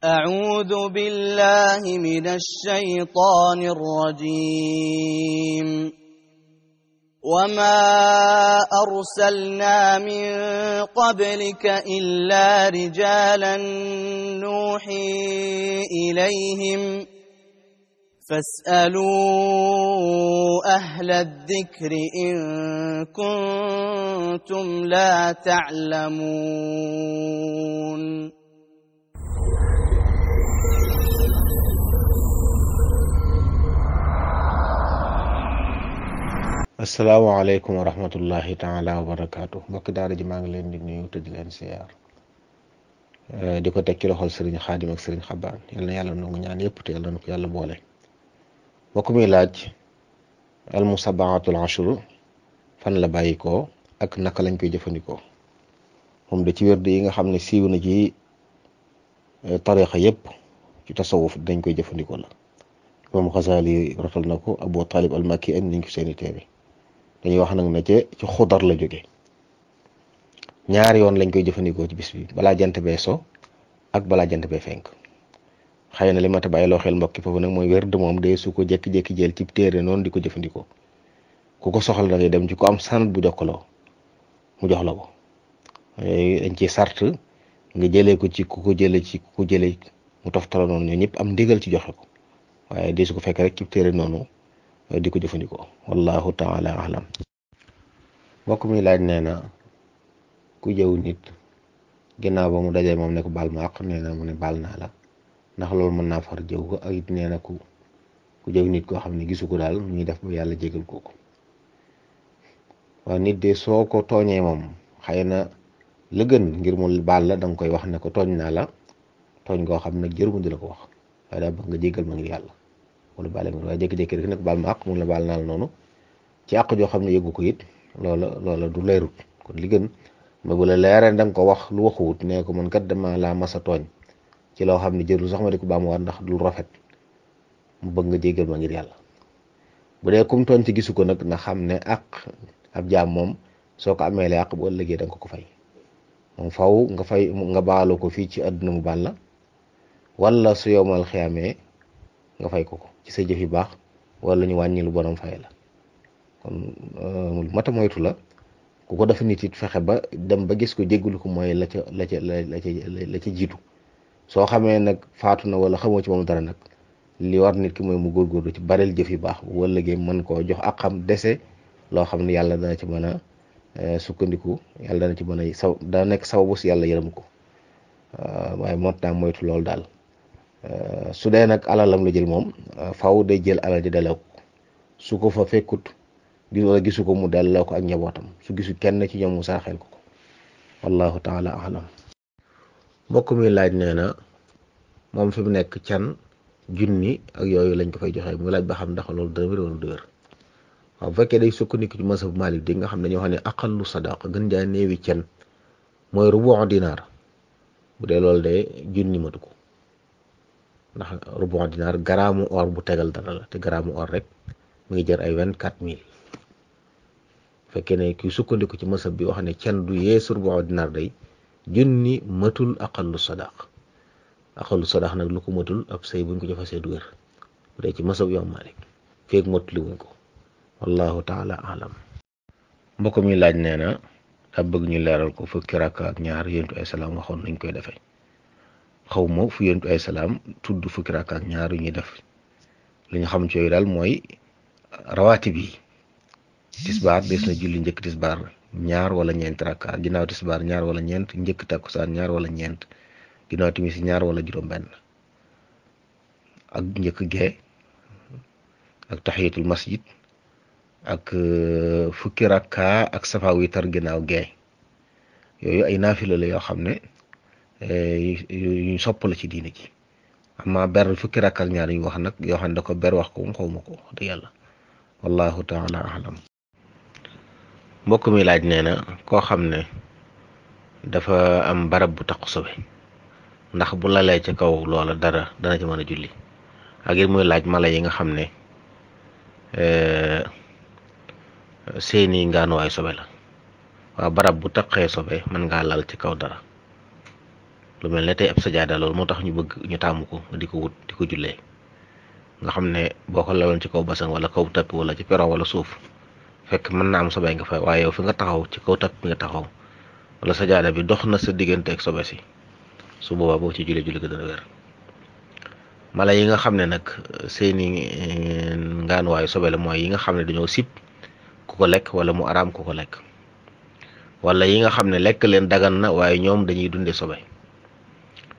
أعوذ بالله من الشيطان الرجيم وما أرسلنا من قبلك إلا رجالا نوحي إليهم فاسألوا أهل الذكر إن كنتم لا تعلمون asalaamaaleykum wa rahmatullahi taala wa barakaatu mbokki daara ji maa ngi leen di nuyu te di leen siyaar di ko teg ci loxol sëriñ xaadim ak sëriñ xabaan yal na yàlla nangu ñaan yëpp te yàlla na ko yàlla boole. mbokk mi laaj al musabaatul ashru fan la bàyyi ko ak naka lañ koy jëfandikoo. moom de ci wérd yi nga xam ne siiw na ci tariqa yëpp ci tasawuf dañ koy jëfandikoo la. moom Xasaali rotal na ko, Abu Talib al Makki am nañ ko seeni téere dañuy wax nag na ci xudar la jóge. ñaari yoon lañ koy jëfandikoo ci bis bi, balaa jant bee so ak balaa jant bee fenk. xëy na li ma ta bàyyi loo xel mbokki foofu nag mooy werd moom de su ko jékki-jékki jël ci téere noonu di ko jëfandikoo. ku ko soxla da ngay dem ci ko am sanad bu jokkaloo mu jox la ko. dañ ci sart nga jëlee ko ci ku ko jëlee mu toftala noonu ñoo ñëpp am ndigal ci joxe ko, waaye di su ko fekk rek ci téere noonu di ko jëfandikoo. wallahu taala alam. mbokk mi laaj nee na ku jëw nit ginnaaw ba mu dajee moom ne ko baal ma àq, nee na mu ne baal naa la, ndax loolu mën naa far jëw ko. ak it nee na ku jëw nit koo xam ne gisu ko daal mu ñuy def ba yàlla jégal kooku. waaw nit de soo ko tooñee moom xëy na la gën ngir mu baal la da nga koy wax ne ko tooñ naa la tooñ koo xam nag jëru mu di la ko wax, waaye daa bëgg nga jégal ma ngir yàlla wala baale ma, waaye jékki-jékki rek ne ko baal ma àq mun la baal naa la noonu ci àq joo xam ne yëgu ko it loola du leerut. kon li gën mooy bu la leeree da nga ko wax lu waxuwut, nee ko man kat dama laa masa tooñ ci loo xam ne jërul sax ma di ko baamuwaat ndax du rafet, mu bëgg nga jégal ma ngir yàlla. bu dee kum tooñ ci gisu ko nag na xam ne àq ab jaam moom soo ko amee àq bu ëllëgee da nga ko fay. moom faw nga baalu ko fii ci àdduna mu baal la, wala su yowmal xiyaamee nga fay ko ci sa jëf yu baax, wala ñu wàññi lu bonam fay la. kon lu mat a moytu la. ku ko def nit it fexe ba dem ba gis ko jéggulu ko mooy la ca jiitu. soo xamee nag faatu na wala xamoo ci moom dara nag li war nit ki mooy mu góorgóorlu ci bareel jëf yu baax bu wëllëgee mën koo jox ak xam dese loo xam ne yàlla dana ci mën a sukkandiku, yàlla dana ci mën a dana nekk sababu si yàlla yërëm ko. waaye mot naa moytu loolu daal. su dee nag alalam la jël moom faw day jël alal di delloo ko. su ko fa fekkut wala gisu ko mu delloo ko ak njabootam, su gisu kenn ci ñoom mu saraxel ko. wallahu taala alam. mbokk mi laaj nee na moom fi mu nekk can junni ak yooyu lañ ko fay joxe, mu laaj ba xam ndax loolu dana wér wala du wér. waaw bu fekkee day sukkandiku ci mazhab Malik di nga xam ne ñoo xam ne aqallu sadaqa gën jaa néewi can mooy rubu dinaar. bu dee loolu de junni matu ko, ndax rubu dinaar garaamu or bu tegal dara la, te garaamu or rek mu ngi jar ay 24 000. bu fekkee ne kii sukkandiku ci mazhab bi wax ne can du yeesu rubu dinaar day junni matul aqallu sadaq. aqallu sadaq nag lu ko matul ab sëy buñ ko jëfasee du wér bu dee ci mazhab Imam Malik feeg matuli wuñ ko. wallahu taala alam. mbokk mi laaj nee na daa bëgg ñu leeral ko fukki rakka ak ñaar yonent ay salaam waxoon nañ koy defee. xaw ma fu yonent ay salaam tudd fukki rakka ak ñaar yu ñuy def. li ñu xam ci yooyu daal mooy rawaati bi tisbaar des na julli njëkk tisbaar ñaar wala ñeent rakka, ginnaaw tisbaar ñaar wala ñeent, njëkk takkusaan ñaar wala ñeent, ginnaaw timis ñaar wala juróom-benn, ak njëkk gee ak tahiyatul masjid ak fukki rakka ak safa witar ginnaaw gee. yooyu ay naafila la yoo xam ne yu sopp la ci diine ji. amma ber fukki rakka ak ñaar yu wax nag yoo xam ne da ko ber wax ko xaw ma ko wax dëgg yàlla. wallahu taala alam. mbokk mi laaj nee na koo xam ne dafa am barab bu taq sobe, ndax bu lalee ca kaw loola dara dana ci mën a julli. ak it muy laaj mala yi nga xam ne seeni ngaanuwaay sobe la. waaw barab bu taqee sobe mën ngaa lal ci kaw dara. lu mel ne tey ab sajaada loolu moo tax ñu bëgg ñu taamu ko di ko wut di ko jullee nga xam ne boo ko laloon ci kaw basang wala kaw tappi wala ci peron wala suuf fekk mën na am sobe nga fa waaye yow fi nga taxaw ci kaw tappi nga taxaw wala sajaada bi dox na sa diggante ak sobe si su boobaa boo ci julli julli ko dana wér. mala yi nga xam ne nag seeni ngaanuwaayu sobe la mooy yi nga xam ne dañoo sib ku ko lekk wala mu araam ku ko lekk wala yi nga xam ne lekk leen dagan na waaye ñoom dañuy dunde sobe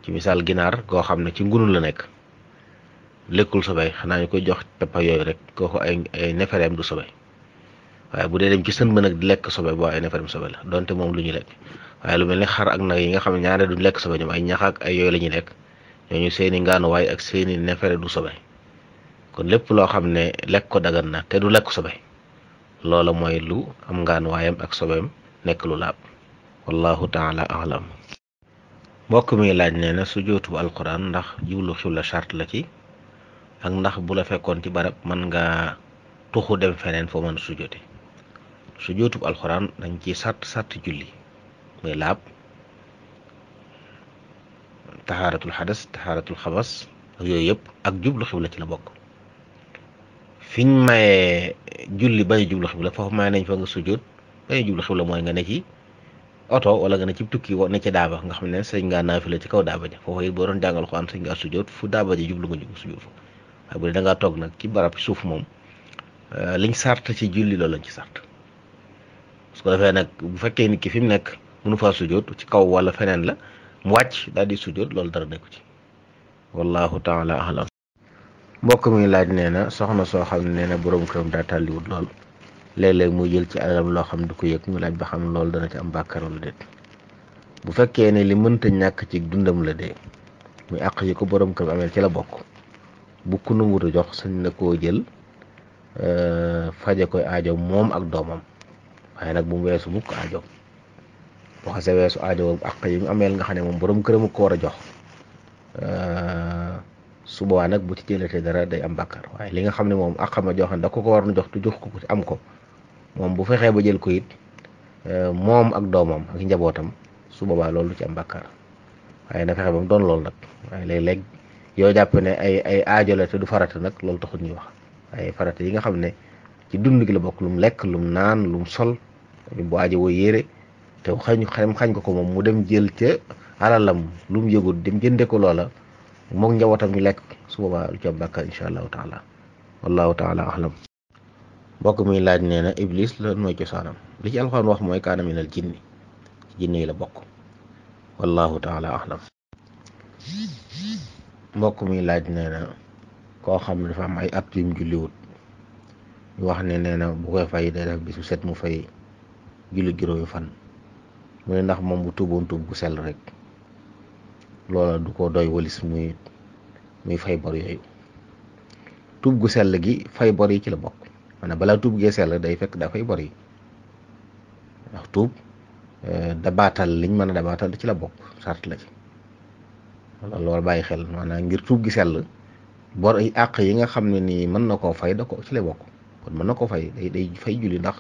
ci misaal ginaar goo xam ne ci ngunu la nekk lekkul sobe xanaa ñu koy jox peppa yooyu rek kooku ay nefereem du sobe waaye bu dee dem ci sën ba nag di lekk sobe boo ay nefereem sobe la donte moom lu ñu lekk waaye lu mel ni xar ak nag yi nga xam ne ñaare duñ lekk sobe ñoom ay ñax ak ay yooyu la ñuy lekk ñooñu seeni ngaanuwaay ak seeni nefere du sobe kon lépp loo xam ne lekk ko dagan na te du lekk sobe loola mooy lu am ngaanuwaayam ak sobeem nekk lu laab wallahu taala alam. mbokk mi laaj nee na sujjóotu alquran ndax jublu xibla charte la ci ak ndax bu la fekkoon ci barab mën nga tuxu dem feneen foo mën a sujjóote. sujjóotu alquran dañ ci sart julli muy laab, taxaaratul xadas, taxaaratul xabas ak yooyu yëpp ak jublu xibla ci la bokk. fiñ mayee julli bañ a jublu xibla foofu may nañ fa nga sujjóot bañ a jublu xibla mooy nga ne ci oto wala nga ne ci tukki ne ci daaba nga xam ne sëñ ngaa naafila ci kaw daaba ja foofu it boo doon jàngal Alxuraan sëñ ngaa sujjóot fu daaba ja jublu nga jublu sujjóot fa waaye bu dee da ngaa toog nag ci barab ci suuf moom liñ sart ci julli loolu lañ ci sart su ko defee nag bu fekkee nit ki fi mu nekk mënu faa sujjóot ci kaw wala feneen la mu wàcc daal di sujjóot loolu dara nekku ci wallahu taala alam. mbokk mi laaj nee na soxna soo xam ne nee na borom këram daa tàlliwut lool léeg-léeg muy jël ci alalam loo xam du ko yëg mu laaj ba xam loolu dana ci am bàkkaar wala déet. bu fekkee ne li mënta ñàkk ci dundam la dee muy àq yi ko borom këram ameel ci la bokk bu ku nanguut a jox sañ na koo jël faje koy aajo moom ak doomam waaye nag bu mu weesu mukk aajo boo xasee weesu aajo àq yi mu ameel nga xam ne moom borom këram ko war a jox su boobaa nag bu ci jëlatee dara day am bàkkaar waaye li nga xam ne moom àqama joo xam ne da ko war na jox te jox ko ci am ko moom bu fexee ba jël ko it moom ak doomam ak njabootam su boobaa loolu ci am bàkkaar waaye na fexe ba mu doon loolu nag waaye léeg-léeg yoo jàpp ne ay aajo la te du farata nag loolu taxul ñuy wax waaye farata yi nga xam ne ci dund gi la bokk lu mu lekk lu mu naan lu mu sol bu aajo woo yére te xañ ko moom mu dem jël ca alalam lu mu yëgul dem jënde ko loola moom njabootam ñu lekk su boobaa lu ci am bàkkaar insha allahu taala wallahu taala alam. mbokk mi laaj nee na iblis lan mooy cosaanam li ci alxuraan wax mooy kaana minal jinni ci jinne yi la bokk wallahu taala alam. mbokk mi laaj nee na koo xam ne dafa am ay at yum julliwut ñu wax ne nee na bu koy fay day def bisu set mu fay julli juróomi fan mu ne ndax moom bu tuuboon tuub gu sell rek loola du ko doy walis muy fay bor yooyu. tuub gu sell gi fay bor yi ci la bokk maanaam balaa tuub gee sell day fekk daa fay bor yi ndax tuub dabaatal liñ mën a dabaatal ci la bokk sart la ci loolu war bàyyi xel maanaam ngir tuub gi sell bor ay àq yi nga xam ne nii mën na koo fay da ko ci la bokk kon mën na koo fay day fay julli ndax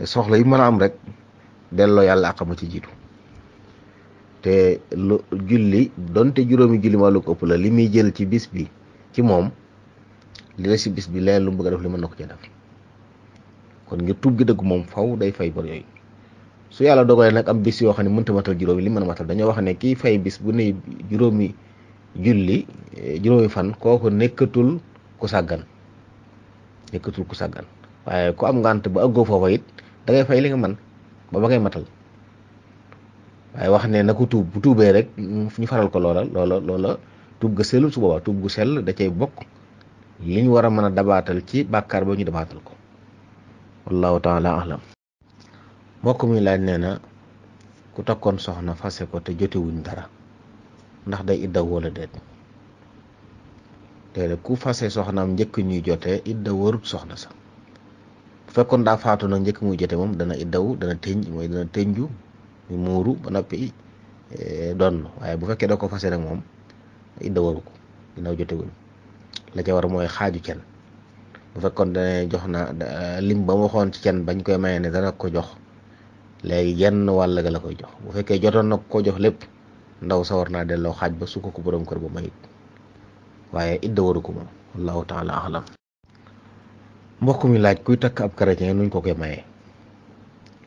soxla yi mën a am rek delloo yàlla àq ma ci jiitu te lu julli donte juróomi julli maa lu ko ëpp la li muy jël ci bis bi ci moom li la si bis bi leen lu mu bëgg a def li mën na ko ci def kon ngir tuub gi dëgg moom faw day fay bor yooyu su yàlla dogalee nag am bis yoo xam ne mënta matal juróomi li mën a matal dañoo wax ne kii fay bis bu ne juróomi julli juróomi fan kooku nekkatul ku sàggan waaye ku am ngànt ba àggoo foofa it da ngay fay li nga man ba ngay matal waaye wax ne na ko tuub bu tuubee rek ñu faral ko loola tuub ga sellul su boobaa tuub gu sell da cay bokk liñ war a mën a dabaatal ci bàkkaar ba ñu dabaatal ko wallahu taala alam. mbokk mi laaj nee na ku takkoon soxna fase ko te jotewuñ dara ndax day idda wala déet. te ku fase soxnaam njëkk ñuy jotee idda warut soxna sax bu fekkoon daa faatu nag njëkk muy jote moom dana iddawu dana tënju mu muuru ba noppi doon waaye bu fekkee da ko fase nag moom idda waru ko ginnaaw jotewuñ la ca war mooy xaaju cen bu fekkoon dane jox na lim ba mu waxoon ci cen bañ koy maye ne dana ko jox léegi genn wàll ga la koy jox bu fekkee jotoon na ko jox lépp ndaw sa war naa delloo xaaj ba su ko borom kër ba mayit waaye idda waru ko moom wallahu taala alam. mbokk mi laaj kuy takk ab chrétien nuñ ko koy mayee.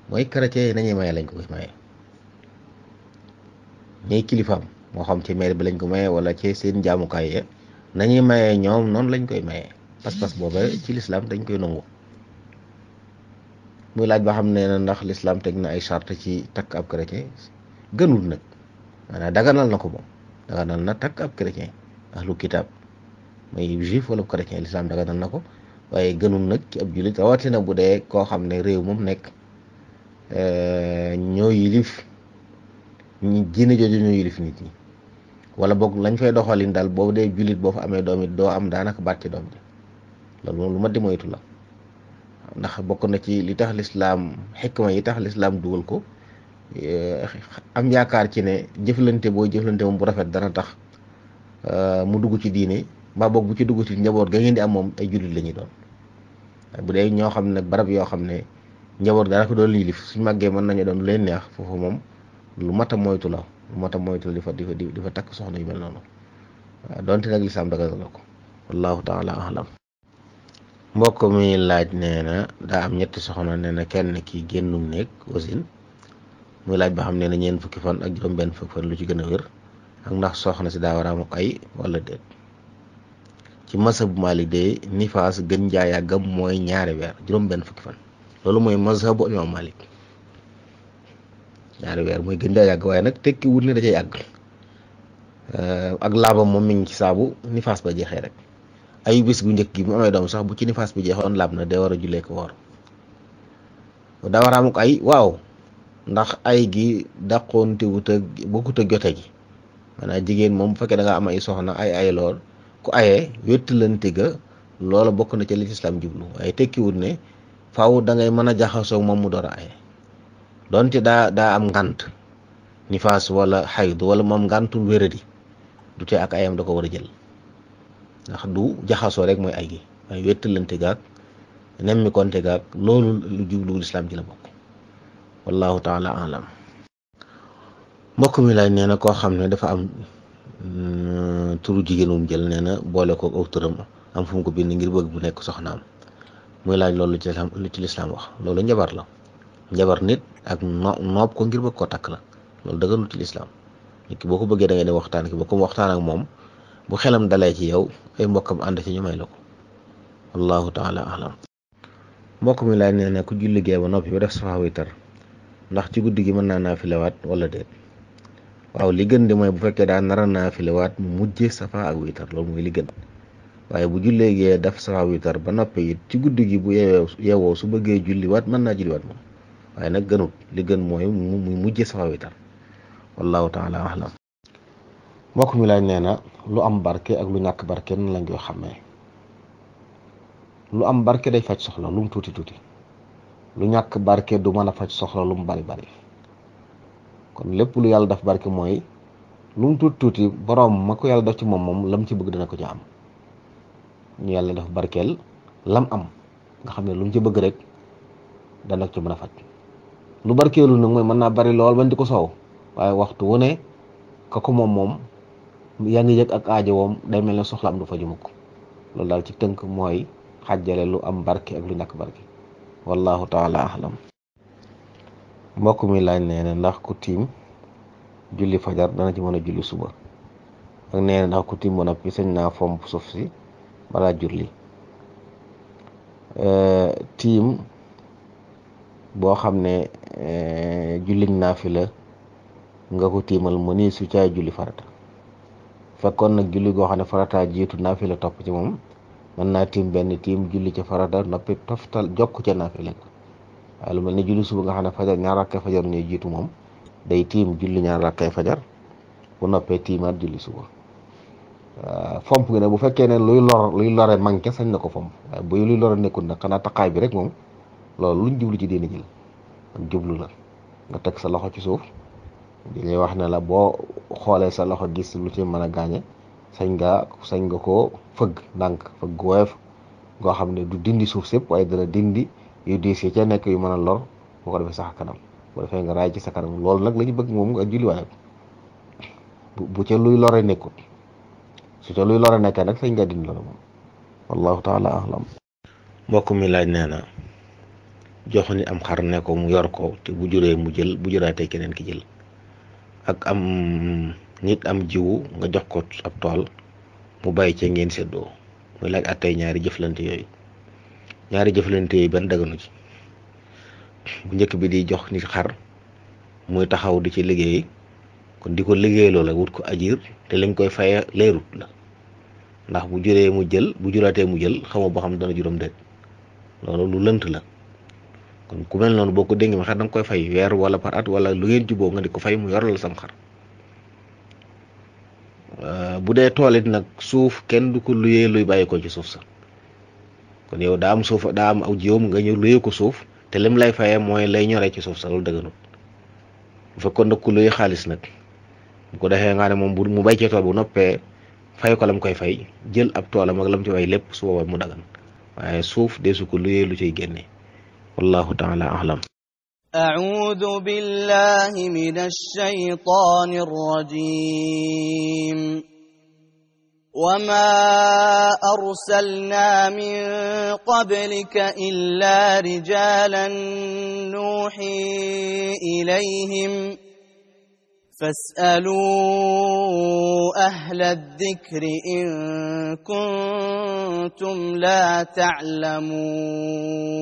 mooy chrétien yi nañuy maye lañ ko koy mayee ñooy kilifaam moo xam ci maire bi lañ ko mayee wala ci seen jaamukaay ya nañuy mayee ñoom noonu lañ koy mayee pas-pas booba ci lislaam dañ koy nangu. muy laaj ba xam ne na ndax lislaam teg na ay charte ci takk ab chrétien gënul nag maanaam daganal na ko moom daganal na takk ab chrétien ahlu kitaab mooy juif wala chrétien lislaam daganal na ko waaye gënul nag ci ab jullit rawatina bu dee koo xam ne réew moom nekk ñoo yilif ñi diine jooju ñoo yilif nit ñi wala boog lañ fay doxalin daal boobu dee jullit boo fa amee doom it doo am daanaka baat ci doom ji loolu moom lu ma di moytu la ndax bokk na ci li tax lislaam xikma yi tax lislaam dugal ko am yaakaar ci ne jëflante boo jëflante moom bu rafet dana tax mu dugg ci diine mbaa boog bu ci dugg ci njaboot ga ngeen di am moom ay jullit la ñuy doon bu dee ñoo xam ne barab yoo xam ne njaboot ga dafa doon yilif suñ màggee mën nañu doon lu leen neex foofu moom lu mat a moytu la di fa takk soxna yu mel noonu waaw donte nag lislaam dagal na ko wallahu taala alam. mbokk mi laaj nee na daa am ñetti soxna nee na kenn ki génnum néeg wasin muy laaj ba xam ne na ñeent fukki fan ak juróom benn fukki fan lu ci gën a wér ak ndax soxna si daa war a am ay wala déet. ci mazhabu Maalik de nifaas gën jaa yàggam mooy ñaari weer juróom benn fukki fan loolu mooy mazhabu imam Maalik ñaari weer mooy gën jaa yàgg waaye nag tekki wut ne da cay yàgg ak laabam moom mi ngi ci saabu nifaas ba jeexee rek ay bis gu njëkk gi mu amee doom sax bu ci nifaas bi jeexoon laab na de war a jullee ko woor daa war a am ay waaw ndax ay gi dàqoonte wut ak bokkut ak jote gi maanaam jigéen moom bu fekkee da nga am ay soxna ay lool ku ayee wéttalante ga loola bokk na ci li lislaam jublu waaye tekkiwut ne faaw da ngay mën a jaxasoo moom mu door a aye donte daa am ngànt nifaas wala xayd wala moom ngàntul wéradi du tee ak ayam da ko war a jël ndax du jaxasoo rek mooy ay gi waaye wéttalante gaag nemmi konte gaag loolu lu jublu lislaam ci la bokk wallahu taala alam. mbokk mi laaj nee na koo xam ne dafa am turu jigéen wu mu jël nee na boole ko aw turam am fu mu ko bind ngir bëgg bu nekk soxnaam muy laaj loolu lu ci lislaam wax loolu njabar la njabar nit ak noob ko ngir bëgg koo takk la loolu dëgganul ci lislaam nit ki boo ko bëggee da ngay dem waxtaan ki ba ko waxtaan ak moom bu xelam dalee ci yow ay mbokkam ànd ci ñu may la ko wallahu taala alam. mbokk mi laaj nee na ku julli gee ba noppi ba def safa witar ndax ci guddi gi mën naa naafilewaat wala déet. waaw li gën di mooy bu fekkee daa nara naafilewaat mu mujje safa ak witar loolu mooy li gën waaye bu jullee gee def safa witar ba noppi it ci guddi gi bu yeewoo su bëggee julliwaat mën naa julliwaat moom waaye nag gënut li gën mooy muy mujje safa witar wallahu taala alam. mbokk mi laaj nee na lu am barke ak lu ñàkk barke nan lañ koy xàmmee. lu am barke day faj soxla lu mu tuuti tuuti lu ñàkk barke du mën a faj soxla lu mu bari bari kon lépp lu yàlla def barke mooy lu mu tuuti tuuti boroom ma ko yàlla def ci moom lam ci bëgg dana ko ci am ñu yàlla def barkeel lam am nga xam ne lu mu ci bëgg rek dana ko ci mën a faj lu barkeelu nag mooy mën naa bari lool bañ di ko soow waaye waxtu wu ne ka ko moom yaa ngi yëg ak aajowoom day mel ne soxla am du faju mukk loolu daal ci tënk mooy xàjjale lu am barke ak lu ñàkk barke wallahu taala alam. mbokk mi laaj nee na ndax ku tiim julli fajar dana ci mën a julli suba ak nee na ndax ku tiim ba noppi sañ naa fomp suuf si balaa julli. tiim boo xam ne julli naafila nga ko tiimal mëni su caay julli farata fekkoon nag julli goo xam ne farata jiitu naafila topp ci moom mën naa tiim benn tiim julli ca farata noppi toftal jokk ca naafila waaye lu mel ne julli suba nga xam ne fajar ñaar rakkay fajar ñooy jiitu moom day tiim julli ñaar rakkay fajar bu noppee tiimaat julli suba. fomp gi ne bu fekkee ne luy lore manqué sañ na ko fomp waaye bu luy lore nekkul nag xanaa taqaay bi rek moom loolu luñ jublu ci diine ji la ak jublu la nga teg sa loxo ci suuf di lay wax ne la boo xoolee sa loxo gis lu ci mën a gaañe sañ nga koo fëgg ndànk fëgg woyof goo xam ne du dindi suuf sépp waaye dana dindi yu diis yi ca nekk yu mën a lor boo ko defee sax kanam bu defee nga raay ci sa kanam loolu nag la ñu bëgg moom nga julliwaale ko bu ca luy lore nekkut. su ca luy lore nekkee nag sañ nga dindi loolu moom wallahu taala ahlam. mbokk mi laaj nee na jox ni am xar ne ko mu yor ko te bu juree mu jël bu juraatee keneen ki jël, ak am nit am jiwu nga jox ko ab tool mu bàyyi ca ngeen séddoo, muy laaj attey ñaari jëflante yooyu benn daganu ci. bu njëkk bi di jox nit xar muy taxaw di ci liggéey, kon di ko liggéey loola wut ko ajir te li nga koy faye leerut la, ndax bu juree mu jël bu juraatee mu jël xamoo ba xam dana juróom déet, loolu lu lënt la. kon ku mel noonu boo ko dénk ma xar da nga koy fay weer wala par at wala lu ngeen juboo nga di ko fay mu yoral sam xar. bu dee tool it nag suuf kenn du ko luyee luy bàyyi ko ci suuf sa, kon yow daa am aw jiwam nga ñëw luyee ko suuf te lim lay fayee mooy lay ñoree ci suuf sa, loolu dëgganut. bu fekkoon nag ku luyee xaalis nag bu ko defee nga ne moom bu mu bay ci tool bu noppee fay ko lam koy fay jël ab toolam ak lam ci fay lépp su boobaa mu dagan, waaye suuf deesu ko luyee lu ciy génne. wallahu taala ahlam. أعوذ بالله من الشيطان الرجيم وما أرسلنا من قبلك إلا رجالا نوحي إليهم فاسألوا أهل الذكر إن كنتم لا تعلمون